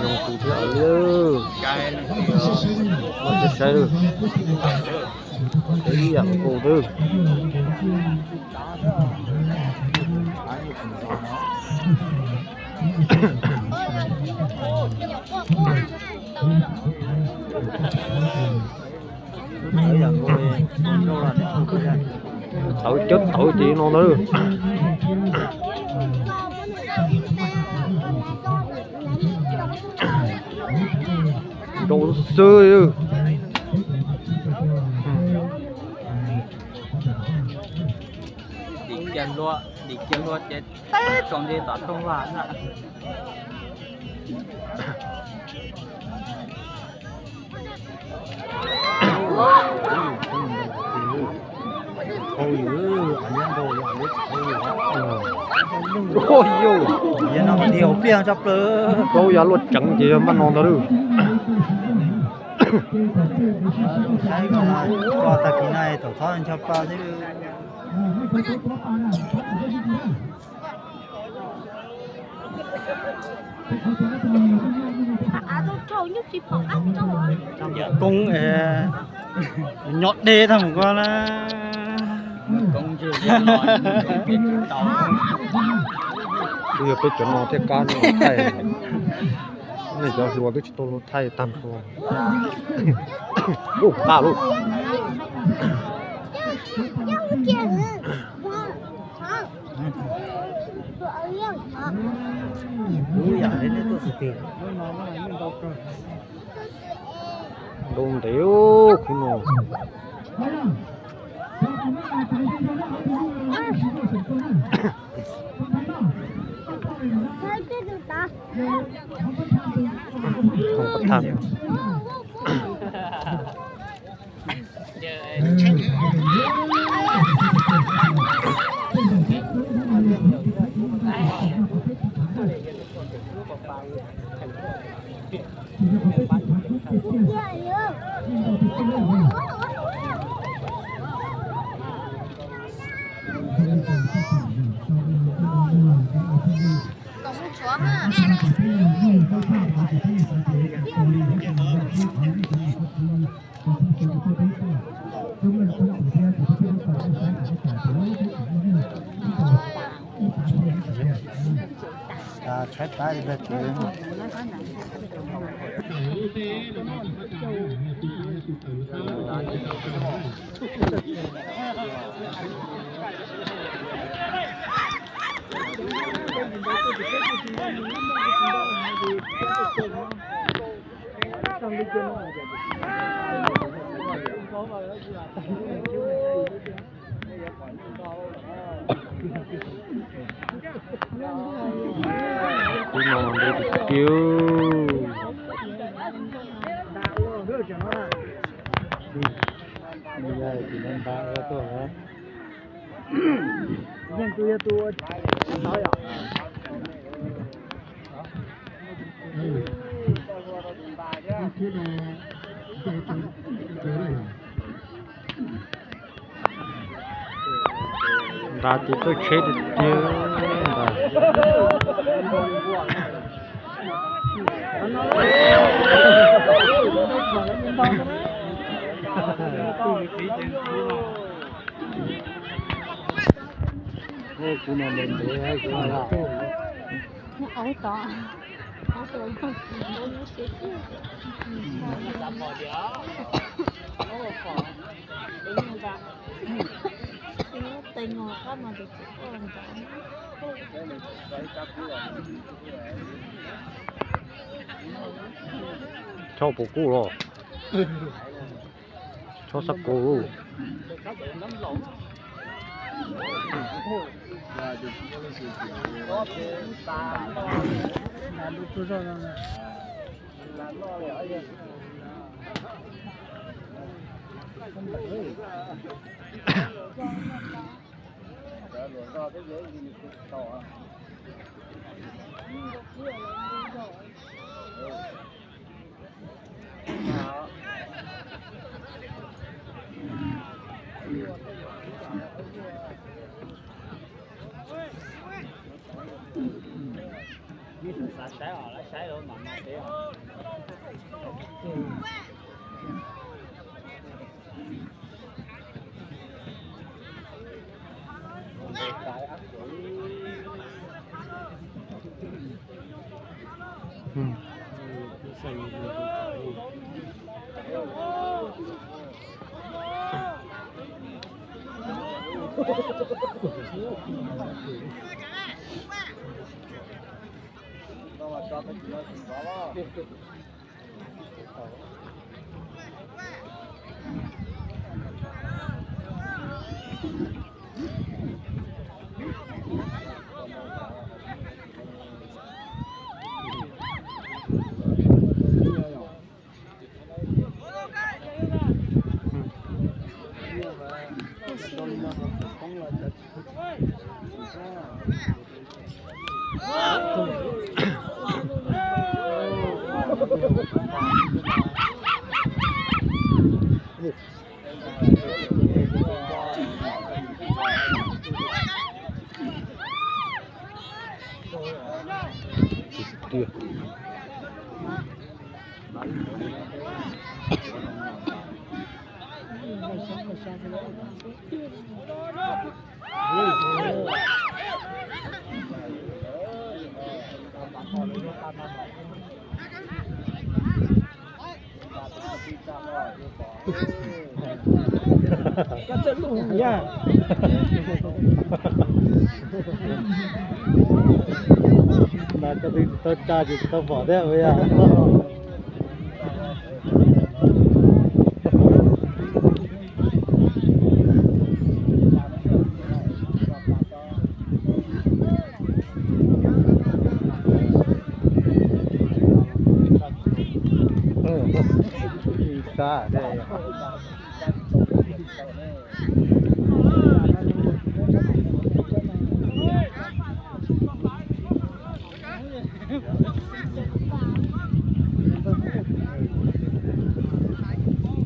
Zoo tus thiab li, no thiaj saib lawm. Ib yam nkaus xwb. Tawv cov tawv ces no ntag. Nrau xwb. Dim kiag hlua, dim kiag hlua ces teb tsaus nti tom rooj vag na. Yog no mas dhia hauv pliaj tshaj plaws. Plaub yav luaj tseev ces yog npaj no ntag lawm. Saib ko tag kis no thaum txhob ncho pa xwb. Koob nyob deb tag mus ko na. Twb yog peb cov no thiaj qab thaij, nej cov hluas twb tsis tau luag thaij tag nrho. Ub, qab lawm. Nrau ntev khub no. Kuv no ntev tiag tiag. Yeej tus yog tus tsis tau yom. Nqa tus txawj tsheb tiag tiag ntag. Kuv no ntev ntev. Chob puas kub los? Chob sab kub. Mas koj twb tsis tau tsa ces tsis tau pom thiab ua yog.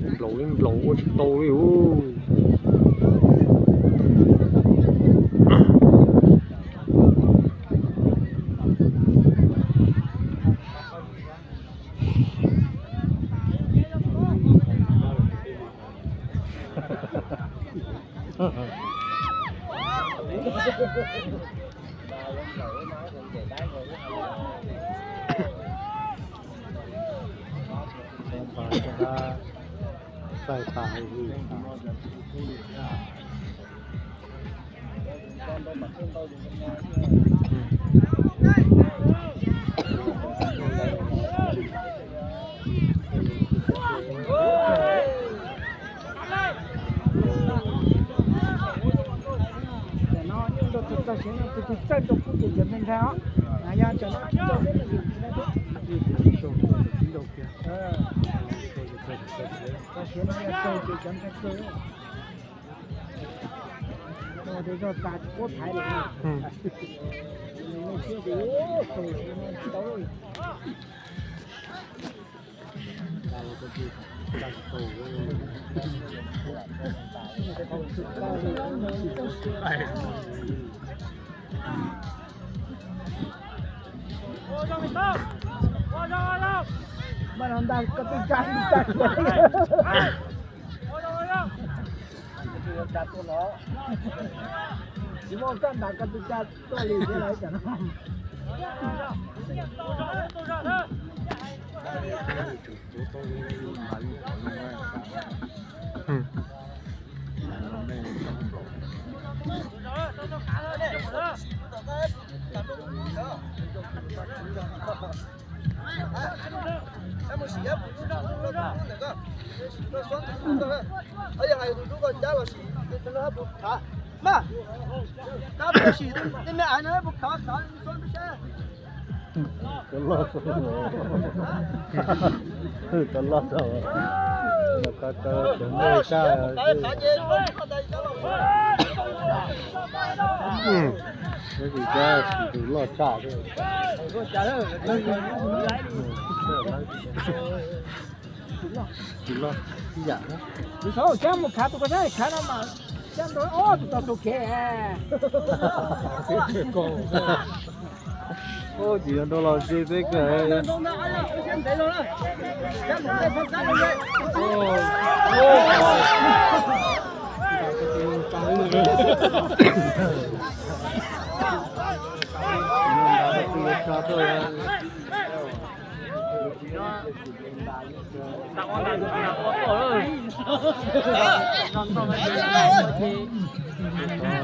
Nplaum li nplaum ua tsis tau li ub. Txaij tas. Tam no yeej rau txog txoj siav no tus twg txawj rau kuj ces cov ntshai ntshai os. Yog tam no tsis rau peb no yus tsis ntshai thiab. Txoj siav no yog raug ces cov ntshai kawg. Ua tej zog tas tsis puab thaiv lawm. Siab ces ua raug tsis tau. Mas no ntag koj twb tsa tag. Tsis muaj koj ntas koj twb tsa tuaj li thiab lawm tam no. Cov loj, cov loj, cov loj saj. Tus loj tshaj. Tsis loj ib yam. Tus saud cab mus khav tus ko thiab, khav no mas cab nrau ob tug tau tus kev. Oj, tsis yog nrau los ze peb kawg.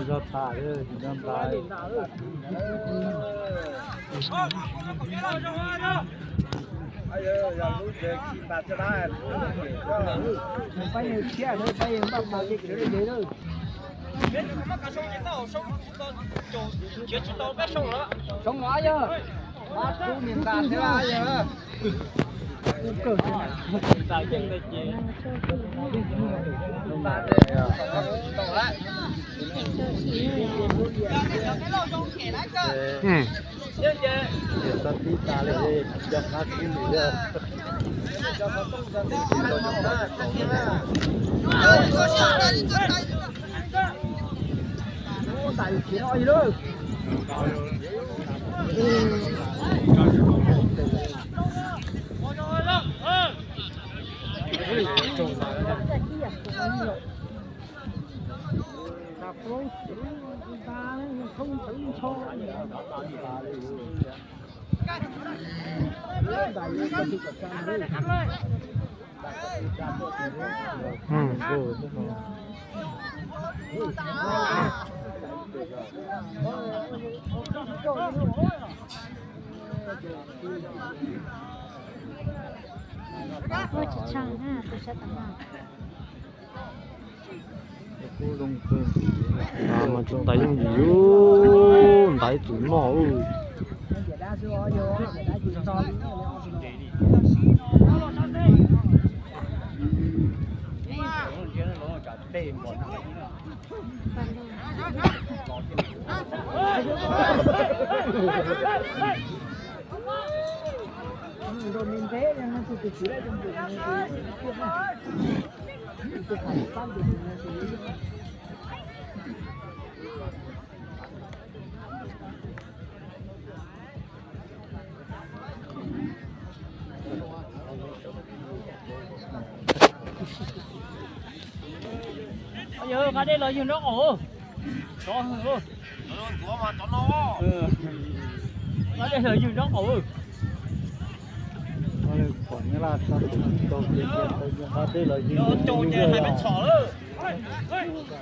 Zog tham, tsis nco ntawd. Pab yawg tshiab, pab yawg npaj mas li kwv li lawm. Soo no yog, pab tub niam ntas thiab yog. Ntaiv mas tsis ntaiv yooj yim, ntaiv txwm noj. Yog nqa dej los ywg nraub qaum. Nqa dej los ywg nraub qaum. Nqa dej los ywg nraub qaum.